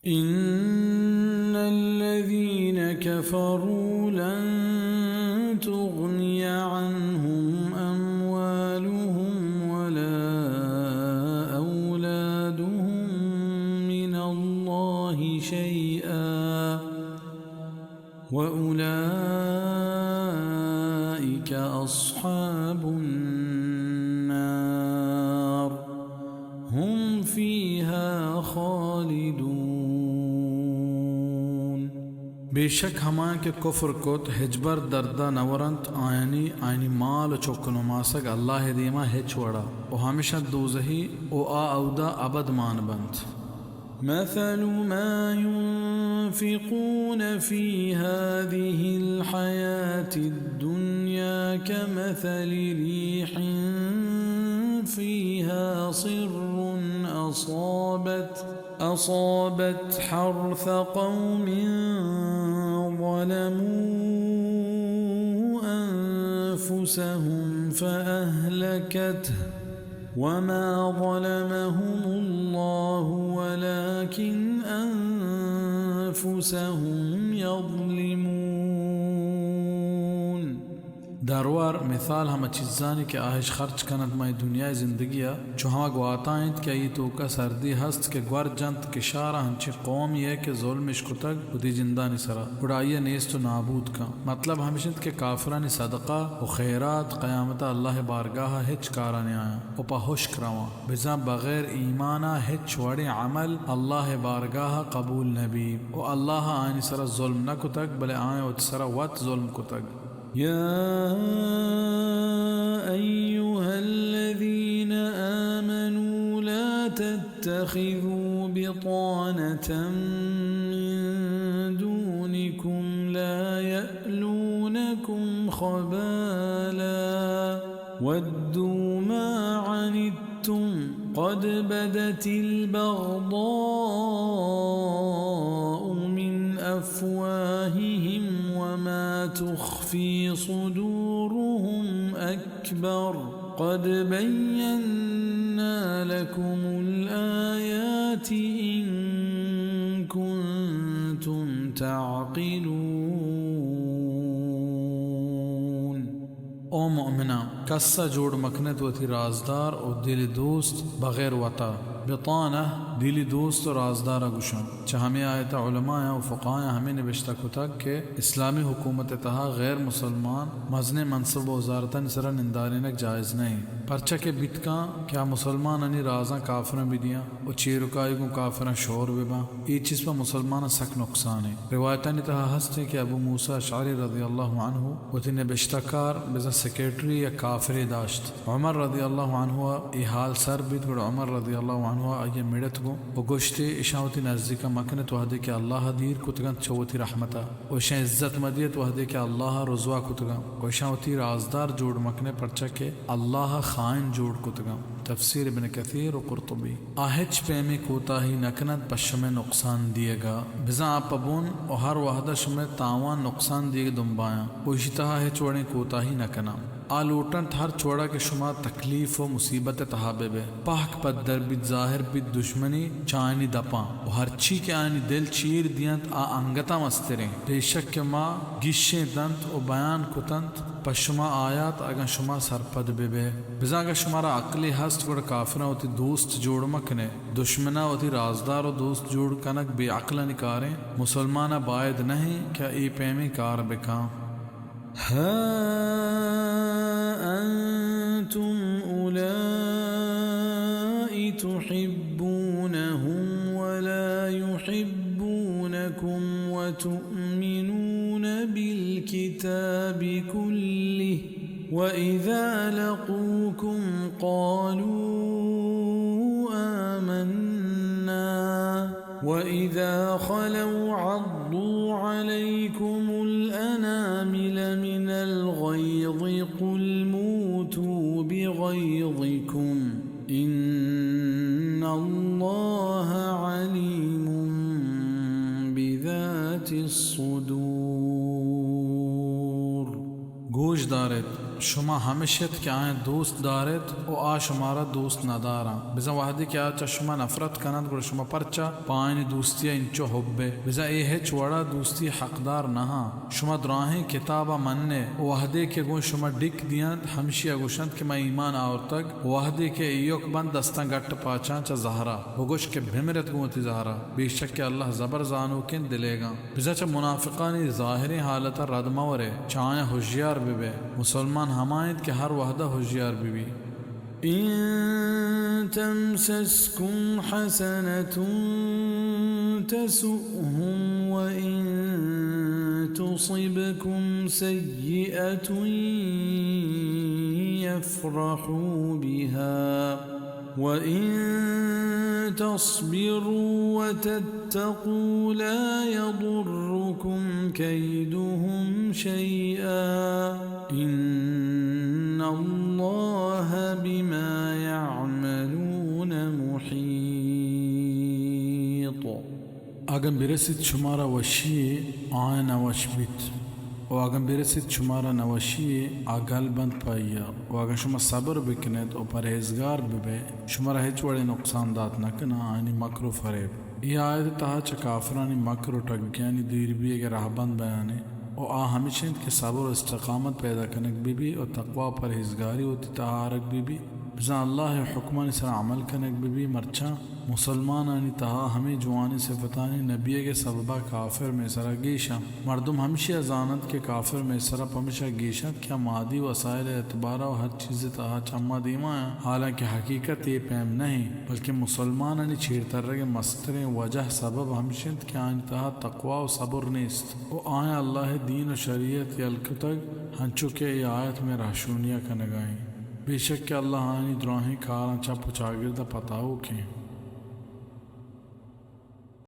إن الذين كفروا لن تغني عنهم أموالهم ولا أولادهم من الله شيئا وأولئك أصحاب النار هم فيها خالدون. بے شک ہما کہ کفر کت، ہچبر دردا نہ ورنت، آیانی، آیانی مال و چک و نماسگ اللہ دیما ہچ وڑا، و ہمشہ دوزہی و آ اودا ابد مان بنت۔ مثل ما ينفقون في هذه الحياة الدنيا كمثل ريح فيها صر أصابت، أصابت حرث قوم ظلموا أنفسهم فأهلكته وما ظلمهم الله ولكن أنفسهم يظلمون۔ درور مثال ہما چیزانی کہ آ اش خرچ کنت مئے دنیائے زندگیا، چو ہما گواتا انت کہ آئی توکا سردی ہست کہ گور جنت کشارا ہنچیں قومے کہ ظلم اش کتگ وتی جندانی سرا، گڑا آئیا نیست و نابود کن۔ مطلب ہمش انت کہ کافرانی صدقہ و خیرات قیامتا اللہ بارگاہا ہچ کارا نیایاں و پہ ہشک رواں۔ بزاں بغیر ایمانا ہچ وڑیں عمل اللہ بارگاہا قبول نبی و اللہ آیانی سرا ظلم نکتگ، بلے آیاں وتی سرا وت ظلم کتگ۔ يا أيها الذين آمنوا لا تتخذوا بطانة من دونكم لا يألونكم خبالا ودوا ما عنتم قد بدت البغضاء من أفواههم وما تخفي صدورهم أكبر قد بينا لكم الآيات إن كنتم تعقلون۔ او مؤمناں، کس ء جوڑ مکنت وتی رازدار و دل دوست بغیر وتا۔ بطانہ دلی دوست و رازدار ء گوشاں۔ چہ ہمے آیت ء علمایاں و فقہایاں ہمے نبشتہ کتگ کہ اسلامی حکومت ء تہا غیر مسلمان مزنیں منصب و وزارتانی سرا نندارینگ جائز نہ انت، پرچا کہ بیت کاں کہ آ مسلمانانی رازاں کافراں بدیاں و چیرکائی گوں کافراں شور بباں۔ اے چیز پہ مسلماناں سک نقصان انت۔ روایتانی تہا ہست انت کہ ابو موسی اشعری رضی اللہ عنہ وتی نبشتہ کار بزاں سیکرٹری یک کافرے داشت۔ عمر رضی اللہ عنہ ء اے حال سر بیت، گڑا عمر رضی اللہ عنہ ء آئی ء مڑت گوں و گوشت ئے، اشاں وتی نزیک ء مکنت وہدے کہ اللہ ء دیر کتگ انت چہ وتی رحمت ء، و اشاں عزت مدیت وہدے کہ اللہ ء رسوا کتگ انت، و اشاں وتی رازدار جوڑ مکن ئے، پرچا کہ اللہ ء خائن جوڑ کتگ انت۔ تفسیر ابن کثیر و قرطبی۔ آ ہچ پیمیں کوتاہی نہ کننت پہ شمئے نقصان دیگ ء، بزاں آ پہ بن و ہر وہد ء شمئے تاوان نقصان دیگ ء دمبایاں و ایشی تہا ہچ وڑیں کوتاہی نہ کناں۔ آ لوٹنت ہرچ وڑا کہ شما تکلیف و مصیبت ء تہا بہ بئے، پہک پدر بیت، ظاہر بیت دژمنی چہ آیانی دپاں و ہرچی کہ آیانی دل چیر دینت آ انگتاں مستریں۔ بے شک کہ ما گیشینتنت و بیان کتنت پہ شما آیات، اگاں شما سرپد بہ بئے۔ بزاں اگاں شمارا عقلے ہست، گڑا کافراں وتی دوست جوڑ مہ کن ئے۔ دژمناں وتی رازدار و دوست جوڑ کنگ بے عقلانی کاریں۔ مسلمان ء باید نہ انت کہ اے پیمیں کار بہ کن۔ ها أنتم أولئك تحبونهم ولا يحبونكم وتؤمنون بالكتاب كله وإذا لقوكم قالوا آمنا وإذا خلوا عضوا عليكم الأنامل من الغيظ قل موتوا بغيظكم إن الله عليم بذات الصدور۔ گوش داریت، شما ہمش ات کہ آیاں دوست داریت و آ شمارا دوست نداراں۔ بزاں وہدے کہ آ چہ شما نفرت کننت، گڑا شما پرچا پہ آیانی دوستی ء انچو حب ئے؟ بزاں اے ہچ وڑا دوستی حقدار نہ آں۔ شما دراہیں کتاب ء من ئے و وہدے کہ گوں شما ڈیک دینت، ہمشی ء گوشنت کہ من ایمان آورتگ، و وہدے کہ ایوک بنت دستاں گٹ پاچاں چہ زہرا، بگوش کہ بمرت گوں وتی زہرا، بے شک کہ اللہ زبر زانوکیں دلیگاں۔ بزاں چہ منافقانی ظاہریں حالت ء رد مہ ورئے، چہ آیاں ہژیار بہ بئے۔ مسلمان ہما انت کہ ہر وہد ء ہژیار بہ بی۔ إن تمسسكم حسنة تسؤهم وإن تصبكم سيئة يفرحوا بها وإن تصبروا وتتقوا لا يضركم كيدهم شيئا إن الله بما يعملون محيط. اگن برسیت شمارا وشی، آیاں نہ وش بیت۔ و اگن برسیت شمارا نوشی، آ گل بنت پہ آییا۔ و اگن شما صبر بکنیت و پرہیزگار ببئے، شمارا ہچ وڑیں نقصان دات نہ کناں آیانی مکر و فریب۔ اے آیت تہا چہ کافرانی مکر و ٹگیانی دیر بیگ ء رہبند بیان انت و آ ہمش انت کہ صبر و استقامت پیدا کنگ بہ بی و تقوی و پرہیزگاری وتی تہا آرگ بہ بی۔ بزاں اللہ ء حکمانی سرا عمل کنگ بہ بی، مرچاں مسلمانانی تہا ہمے جوانیں صفتانی نہ بیئگ ء سببا کافر مئے سرا گیش انت۔ مردم ہمشی ء زاننت کہ کافر مئے سرا پمشا گیش انت کہ آ مادی وسائل ء اعتبارا و ہر چیز ء تہا چہ ما دیما انت، حالانکہ حقیقت اے پیم نہ انت، بلکیں مسلمانانی چیر ترگ ء مستریں وجہ سبب ہمش انت کہ آیانی تہا تقوی و صبر نیست و آیاں اللہ ء دین و شریعت یل کتگ، ہنچو کہ اے آیت مئے رہشونی ء کنگا انت۔ بے شک کہ اللہ آیانی دراہیں کاراں چپ و چاگرد ء پتاؤک انت۔